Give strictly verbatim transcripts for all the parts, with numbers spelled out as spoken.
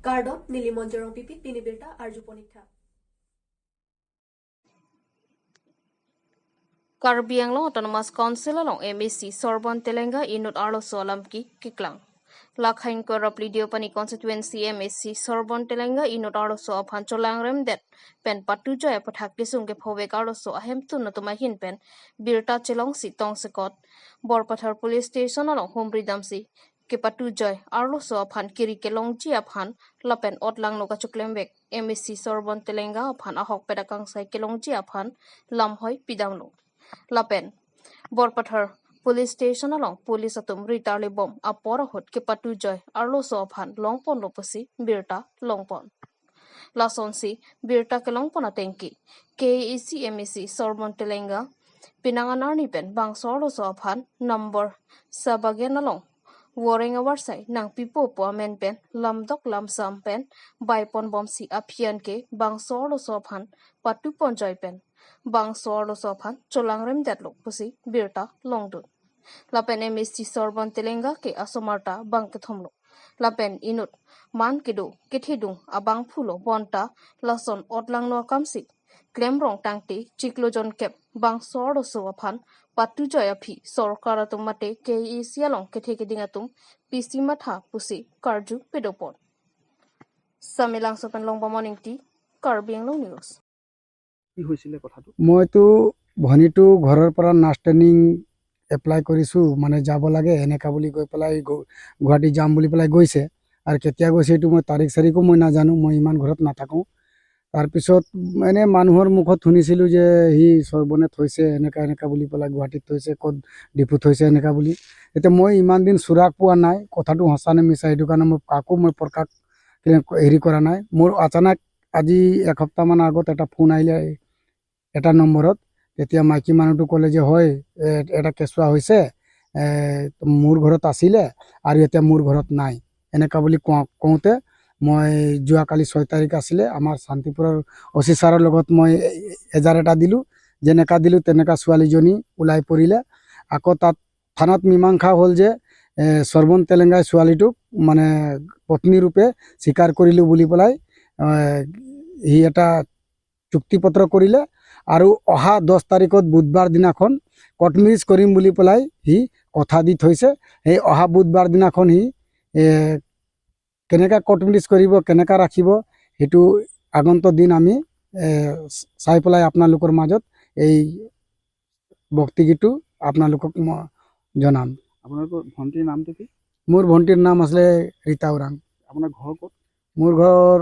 Kardom, neli Monjorong Pipit, pini birta arju ponik tha. Karbi Anglong Autonomous Council along M A C Sorbon Telenga inut arloso alam ke keklang. Lakhain Korap Lidiopani Constituency M A C Sorbon Telenga inut arloso aphan cholangrem det pen patujoi aputhak kesung kephovek arloso ahemtun atum ahin pen birta chelongsi tongsekot Borpathar Police Station along humri damsi kepatujoi arloso aphan kiri kelongji aphan lapen otlangno kachoklemvek M A C Sorbon Telenga aphan ahokpet akangsai kelongji aphan lamhoi pidamlo. Lapen Borpathar Police Station along police atum ritarlibom apor ahut kepatujoi arloso aphan longponlo pusi birta longpon. Lasonsi birta kelongpon ateng ke K A A C M A C Sorbon Telenga penang anarni pen bangso arloso aphan number Sabagen along voreng avarsai nangpipo pu amen pen lamdok lamsam pen baiponbomsi aphi an ke bangso arloso aphan patuponjoi pen bangso arloso aphan cholangrem detlo pusi birta longdun. Lapen M A C Sorbon Telenga ke asomar ta bang kethomlo. Lapen inut man kedo kethedung abangphulo bonta lason otlangno akamsi klemrong tangte chiklo jonkep bangso arloso aphan patujoi aphi sorkar atum mate K A A C along kethe keding atum pisi matha pusi karju pedopon. Samelangso pen Longbamon Ingti, Karbi Anglong News. কি হৈছিলে কথাটো? মইতো ভনীটো ঘৰৰ পৰা nurse training apply কৰিছোঁ, মানে যাব লাগে এনেকা বুলি কৈ পেলাই গু-, গুৱাহাটী যাম বুলি পেলাই গৈছে। আৰু কেতিয়া গৈছে এইটো মই তাৰিখ চাৰিখো মই নাজানো, মই ইমান ঘৰত নাথাকোঁ। তাৰপিছত এনে মানুহৰ মুখত শুনিছিলোঁ যে সি চৰ্বনে থৈছে, এনেকা এনেকা বুলি পেলাই গুৱাহাটীত থৈছে, ক'ত ডিফু থৈছে এনেকা বুলি। এতিয়া মই ইমান দিন চুৰাক পোৱা নাই, কথাটো সঁচা নে মিছা, সেইটো কাৰণে মই কাকো মই প্ৰকাশ হেৰি কৰা নাই। মোৰ আচানক আজি এসপ্তাহমান আগত এটা ফোন আহিলে এটা নম্বৰত, তেতিয়া মাইকী মানুহটো ক'লে যে হয়, এ, এটা কেঁচুৱা হৈছে, এ, মোৰ ঘৰত আছিলে আৰু এতিয়া মোৰ ঘৰত নাই, এনেকা বুলি কোৱা, কওঁতে মই যোৱাকালি ছয় তাৰিখ আছিলে, আমাৰ শান্তিপুৰৰ অ চি ছাৰৰ লগত মই এ-, এজাহাৰ এটা দিলোঁ। যেনেকা দিলোঁ তেনেকা ছোৱালীজনী ওলাই পৰিলে। আকৌ তাত থানাত মীমাংসা হ'ল যে, এ, চৰ্বন তেলেংগাই ছোৱালীটোক মানে পত্নী ৰূপে স্বীকাৰ কৰিলোঁ বুলি পেলাই, এ, সি এটা চুক্তি পত্ৰ কৰিলে আৰু অহা দহ তাৰিখত বুধবাৰ দিনাখন কৰ্ট মেৰেজ কৰিম বুলি পেলাই সি কথা দি থৈছে। সেই অহা বুধবাৰ দিনাখন সি, এ, কেনেকা কৰ্ট মেৰেজ কৰিব, কেনেকা ৰাখিব, সেইটো আগন্তুক দিন আমি, এ, চাই পেলাই আপোনালোকৰ মাজত এই ভক্তিগীতটো আপোনালোকক মই জনাম। আপোনালোকৰ ভণ্টিৰ নামটো কি? মোৰ ভণ্টিৰ নাম আছিলে ৰীতা ওৰাং। আপোনাৰ ঘৰ ক'ত? মোৰ ঘৰ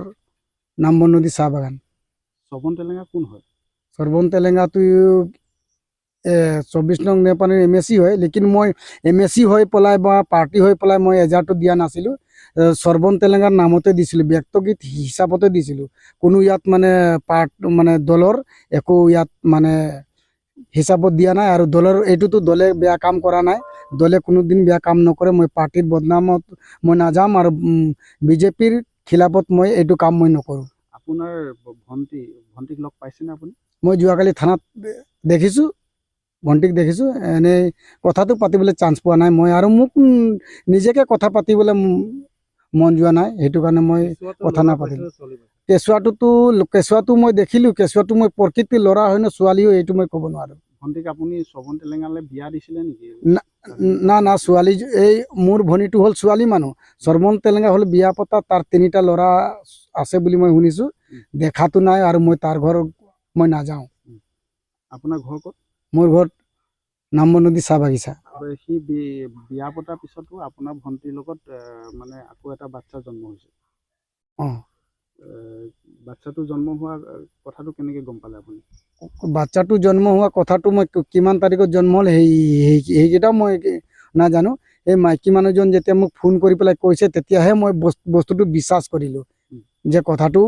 নামবন নদী চাহ বাগান। চৰ্বন তেলেংগা কোন হয়? চৰ্বন তেলেংগাটো, এ, চৌবিশ নং নেপানীৰ এম এ চি হয়, লেকিন মই এম এ চি হৈ পেলাই বা পাৰ্টি হৈ পেলাই মই এজাহাৰটো দিয়া নাছিলোঁ। এ, চৰ্বন তেলেংগাৰ নামতে দিছিলোঁ, ব্যক্তিগত হিচাপতে দিছিলোঁ। কোনো ইয়াত মানে পাৰ্ট-, মানে দলৰ একো ইয়াত মানে হিচাপত দিয়া নাই। আৰু দলৰ এইটোতো দলে বেয়া কাম কৰা নাই, দলে কোনোদিন বেয়া কাম নকৰে। মই পাৰ্টিৰ বদনামত মই নাযাম আৰু, উম, বিজেপিৰ খিলাফত মই এইটো কাম মই নকৰোঁ। আপোনাৰ ভ-, ভণ্টি, ভণ্টিক লগ পাইছেনে আপুনি? মই যোৱাকালি থানাত দে-, দেখিছোঁ, ভণ্টিক দেখিছোঁ। এনেই কথাটো পাতিবলৈ চান্স পোৱা নাই মই, আৰু মোক, উম, নিজকে কথা পাতিবলৈ, উম, মন যোৱা নাই, সেইটো কাৰণে মই কেঁচুৱাটো কথা লৰা নাপাতিলোঁ। পাইছেনে ছোৱালী পাইছে? কেঁচুৱাটোতো, কেঁচুৱাটো মই দেখিলোঁ, কেঁচুৱাটো মই প্ৰকৃতি ল'ৰা হয় নে ছোৱালী হয়, এইটো মই ক'ব নোৱাৰোঁ। ভণ্টিক আপুনি চৰ্বন তেলেংগালৈ বিয়া দিছিলে নেকি? না, না, না, ছোৱালী, এই মোৰ ভনীটো হ'ল ছোৱালী মানুহ। চৰ্বন তেলেংগা হ'ল বিয়া পতা, তাৰ তিনিটা ল'ৰা আছে বুলি মই শুনিছোঁ। উম। দেখাতো নাই আৰু মই তাৰ ঘৰ মই নাযাওঁ। উম। আপোনাৰ ঘৰ ক'ত? মোৰ ঘৰ নামবন নদী চাহ বাগিচা। আৰু সি বি-, বিয়া পতাৰ পিছতো আপোনাৰ ভণ্টিৰ লগত, এ, মানে আকৌ এটা বাচ্ছা জন্ম হৈছে। অ। এ, বাচ্ছাটো জন্ম হোৱা, এ, কথাটো কেনেকে গম পালে আপুনি? বাচ্ছাটো জন্ম হোৱা কথাটো মই কি-, কিমান তাৰিখত জন্ম হ'ল সেই, সেই, সেইকেইটাও মই কি-, নাজানো। এই মাইকী মানুহজন যেতিয়া মোক ফোন কৰি পেলাই কৈছে, তেতিয়াহে মই বস-, বস্তুটো বিশ্বাস কৰিলোঁ। উম। যে কথাটো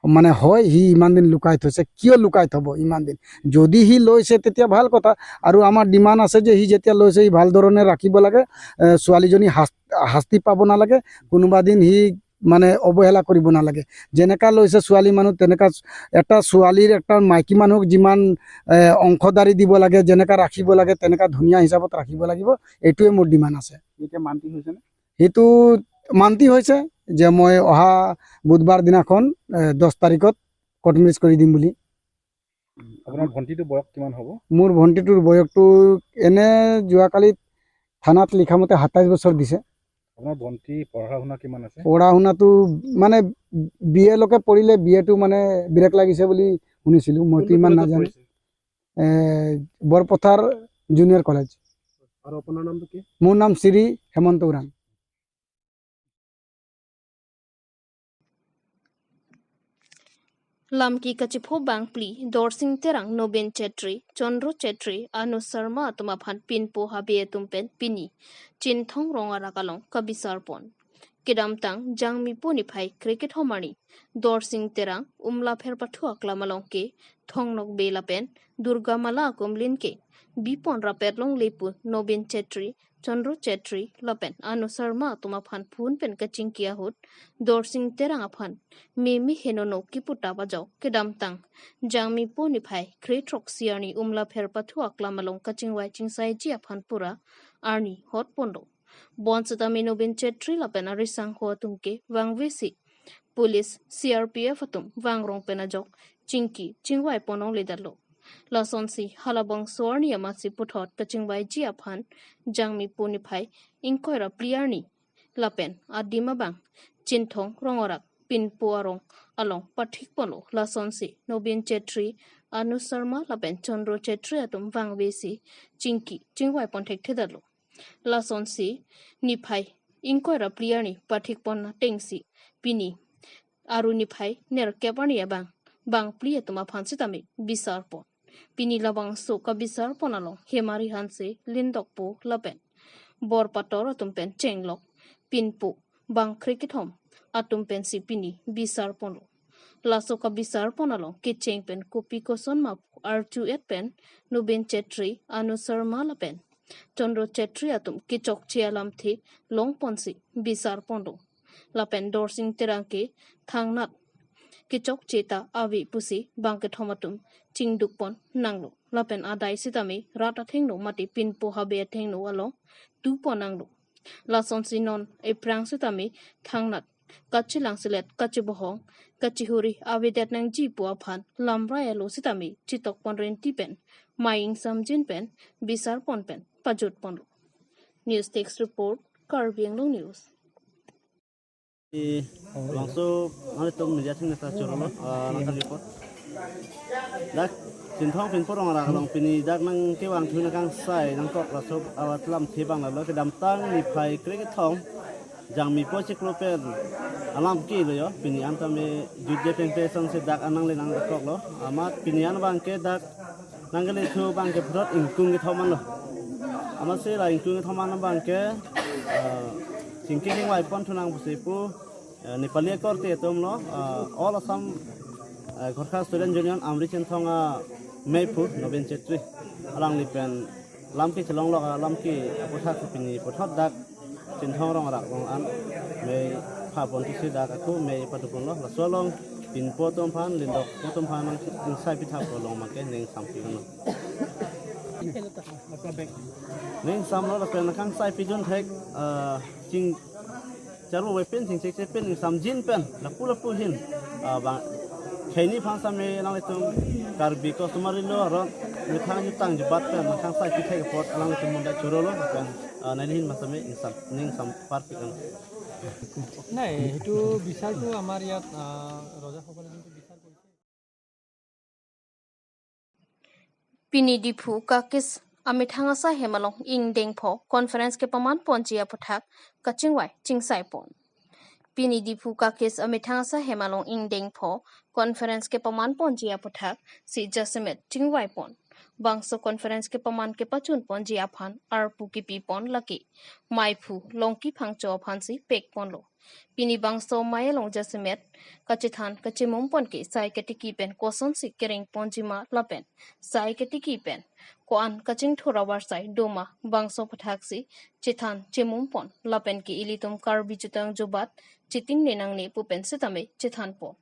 মানে হয়, সি ইমান দিন লুকাই থৈছে, কিয় লুকাই থব ইমান দিন? যদি সি লৈছে তেতিয়া ভাল কথা, আৰু আমাৰ ডিমাণ্ড আছে যে সি যেতিয়া লৈছে সি ভাল ধৰণে ৰাখিব লাগে, এ, ছোৱালীজনী শাস-, শাস্তি পাব নালাগে, কোনোবা দিন সি মানে অৱহেলা কৰিব নালাগে। যেনেকা লৈছে ছোৱালী মানুহ, তেনেকা এটা ছোৱালীৰ, এটা মাইকী মানুহক যিমান, এ, অংশীদাৰী দিব লাগে, যেনেকা ৰাখিব লাগে, তেনেকা ধুনীয়া হিচাপত ৰাখিব লাগিব, এইটোৱে মোৰ ডিমাণ্ড আছে। এতিয়া মান্তি হৈছেনে? সেইটো মান্তি হৈছে, যে মই অহা বুধবাৰ দিনাখন, এ, দহ তাৰিখত কৰ্ট মেৰেজ কৰি দিম বুলি। আপোনাৰ ভণ্টিটো বয়স কিমান হ'ব? মোৰ ভণ্টিটোৰ বয়সটো এনে যোৱাকালি থানাত লিখা মতে সাতাইছ বছৰ দিছে। আপোনাৰ ভণ্টি পঢ়া শুনা কিমান আছে? পঢ়া শুনাটো মানে বি এ লৈকে পঢ়িলে, বি এটো মানে ব্ৰেক লাগিছে বুলি শুনিছিলোঁ, মইতো কোনটো ইমান কলেজত নাজানো। পঢ়িছে? এ, বৰপথাৰ জুনিয়ৰ কলেজ। আৰু আপোনাৰ নামটো কি? মোৰ নাম শ্ৰী হেমন্ত Orang. Lamki kachipho bangphli, Dorsing Terang, Nobin Chetri, Chandra Chetri, Anu Sharma atum aphan pinpo habe atum pen pini Chinthong Rongarak along kabisar pon. Kedamtang Jangmipo niphai krekethom arni Dorsing Terang Umlapher pathu aklam along ke Thongnokbe lapen Durga Mala akumlin ke bipon rapet longle pu Nobin Chetri, Chandra Chetri lapen Anu Sharma atum aphan phone pen kachingki ahut Dorsing Terang aphan meme henono kipu ta ajok kedamtang Jangmipo niphai kre throksi arni Umlapher pathu aklam along kachingvai chingsaiji aphan pura arni hot ponlo. Bonsitame Nobin Chetri lapen arisangho atum ke vangvesi police, C R P F atum vangrong pen ajok chingki chingvai pon longle detlo. Lasonsi halabangso arni amatsi puthot kachingvaiji aphan Jangmipo niphai ingkoi ra phli arni lapen adim abang Chinthong Rongarak pinpo arong along pathik ponlo. Lasonsi Nobin Chetri, Anu Sharma lapen Chandra Chetri atum vangvesi chingki chingvai pon thekthedetlo. Lasonsi niphai ingkoi ra phli arni pathik pon atengsi pini Aru niphai nerkep arni abang bangphli atum aphan sitame bisar pon. Pini labangso kabisar pon along Hemari Hanse, Lindokpo lapen Borpator atum pen chenglok pinpo bang krekethom atum pensi pini bisar ponlo. Laso kabisar pon along kecheng pen kopi koson ma arju et pen Nobin Chetri, Anu Sharma lapen Chandra Chetri atum kechokche alamthe long ponsi bisar ponlo. Lapen Dorsing Terang ke thangnat kechokche ta ave pusi bangkethom atum chingduk pon nanglo. Lapen adai sitame rat athengno mate pinpo habe athengno along tu pon nanglo. Lasonsi non ephrang sitame thangnat kachelang selet, kachebohong, kachihuri avedet nangji pu aphan lamrai alo sitame chitok pon renti pen, mei ingsamjin pen, bisar pon pen pajut ponlo. News Desk Report, Karbi Anglong News. Eh, langsung nanglitum media theng neta choro lo, ah, nangkali report. Dak Chinthong pinpo Rongarak along pini dak nangkevang thu nangkangsai nangkok laso alam thibang lalo kedamtang niphai krekethom Jangmipo chiklo pen alam kilo yo, pini an tame jutje pengpe asonsi dak an nangle nangkoklo. Amat pini an abang ke dak nangkele thu abang ke phrot ingkung kethom anlo. Amatsi la ingkung kethom an abang ke, eh, chingki chingvai pon thu nang pusi pu, eh, Nepali akorte atum lo, eh, All Assam, eh, Gorkha Student Union Amri Chinthong ameiphu Nobin Chetri alangli pen lam kechelonglok alam ke aputhak pini puthot dak Chinthong Rongarak along an mei pha pon tisi dak ako mei padu ponlo, laso along pinpo atum aphan, Lindokpo atum aphan nang, nangsai pithap along abang ke ning sampi kono. Ning samlo lapen nangkangsai pidun thek, eh, ching charvo pen chingchekche pen ingsamjin pen lapu lapu ahin, ah, bang khei ni aphan sitame alanglitum Karbi customary law aron methang jutang jubat pen nangkangsai pithek apot alanglitum munda choro lo pen, ah, nai ahin masame ingsam ning sam parpik an. নাই, সেইটো বিচাৰটো আমাৰ ইয়াত, আহ, ৰজাসকলে যোনটো বিচাৰ কৰিছে। Pini Diphu kakis amethang asai hem along ingdeng pho conference kepaman ponji aputhak kachingvai chingsai pon. Pini Diphu kakis amethang asai hem along ingdeng pho conference kepaman ponji aputhak si jasemet chingvai pon. Bangso conference kepaman kepachun ponji aphan arpu kipi pon lake maiphu Longki Phangcho aphansi pek ponlo. Pini bangso mei along jasemet kachethan kachemum pon ke sai ketiki pen kosonsi kereng ponji ma lapen sai ketiki pen ko-an kachingthur avarsai do ma bangso aputhak si chethan chemum pon lapen ke ilitum Karbi jutang jubat chetingne nangne pu pen sitame chethan pon.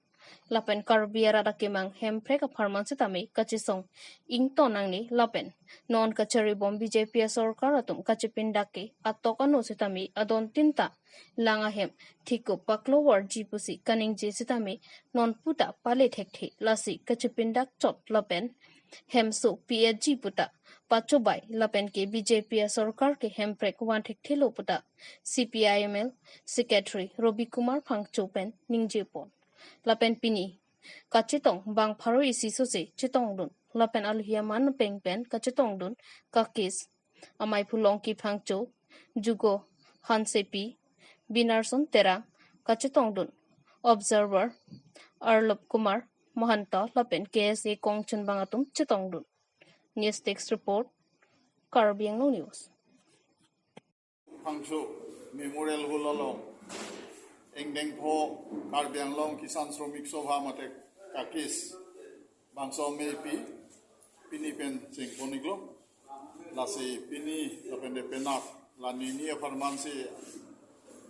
Lapen Karbi arat akemang hemprek apharman sitame kachesong ington nangne lapen non kacharibom B J P asorkar atum kachepindak ke atok ano sitame adon tinta lang ahem thikup paklovarji pusi kaningje sitame non puta pale thekthe, lasi kachepindak chot lapen hemso P H G puta pachobai lapen ke B J P asorkar ke hemprek van thekthelo puta C P I M L Secretary Robi Kumar Phangcho pen ningjepon. Lapen pini kachetong bang pharo isi sose chetongdun. Lapen alohi aman peng pen kachetongdun kakis amei Phulongki Phangcho, Jugo Hansepi, Binarson Terang, kachetongdun observer Arlop Kumar Mahanta lapen K S A kongchunbang atum chetongdun. News Desk Report, Karbi Anglong News. Phangcho Memorial Hall along ingdeng pho Karbi Anglong Kisan Shramik Sabha mate kakis bangso ameipi pini pen chengpon-iklo. Lasi pini lapen de penap la nini apharman si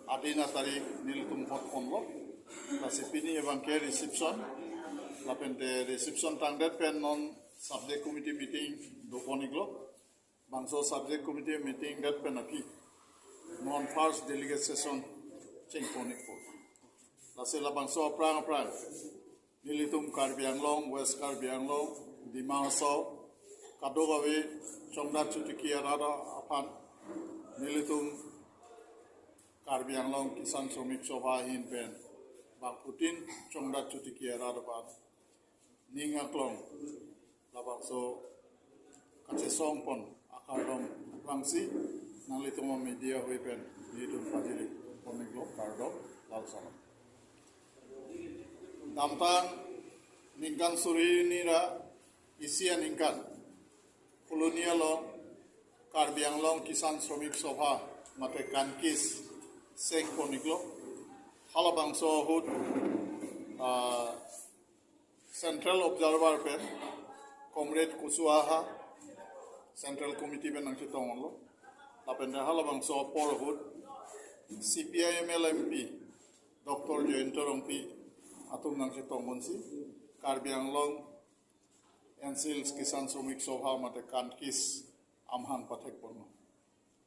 adin atarik nelitum hotponlo. Lasi pini abang ke reception, lapen de reception tangdet pen non subject committee meeting dopon-iklo. Bangso subject committee meeting det pen aphi non first delegate session chengpon-ikpo. Lasi labangso aphrang aphrang nelitum Karbi Anglong, West Karbi Anglong, Dima Hasao, kadokave chongdat chotiki arat aphan nelitum Karbi Anglong Kisan Shramik Sabha ahin pen bangphutin chongdat chotiki arat aphan ning aklong labangso kachesongpon akardom vangsi nanglitum media ahui pen nelitum pajiripon-iklo, kardom, lal salam. Damtang ningkan suri hini ra isi aningkan Phuloni along Karbi Anglong Kisan Shramik Sabha mate KANKISH chengpon-iklo. Halabangso ahut, ah, Central Observer pen Comrade Kushwaha Central Committee pen nangchetonglo. Lapen de halabangso apor ahut C P I M L M P Doctor Jayanta Rongpi atum nangchetongponsi Karbi Anglong N C Hills Kisan Shramik Sabha mate KANKISH amahang pathekponlo.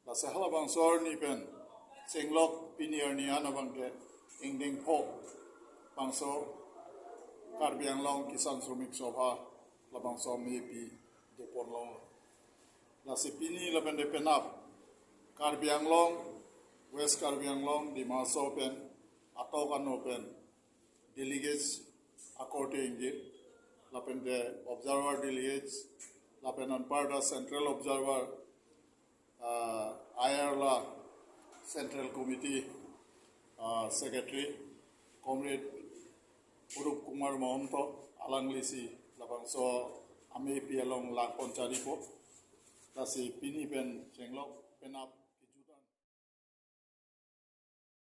Lasi halabangso arni pen chenglok pini arni an abang ke ingdeng pho bangso Karbi Anglong Kisan Shramik Sabha labangso ameipi doponlonglo. Lasi pini lapen de penap Karbi Anglong, West Karbi Anglong, Dima Hasao pen atok ano pen delegates akorte ingjir, lapen de observer delegates, lapen anparta Central Observer, ah, ayarla Central Committee, ah, Secretary, Comrade Urup Kumar Mahanta, alanglisi labangso ameipi along langpon charipo. Lasi pini pen chenglok penap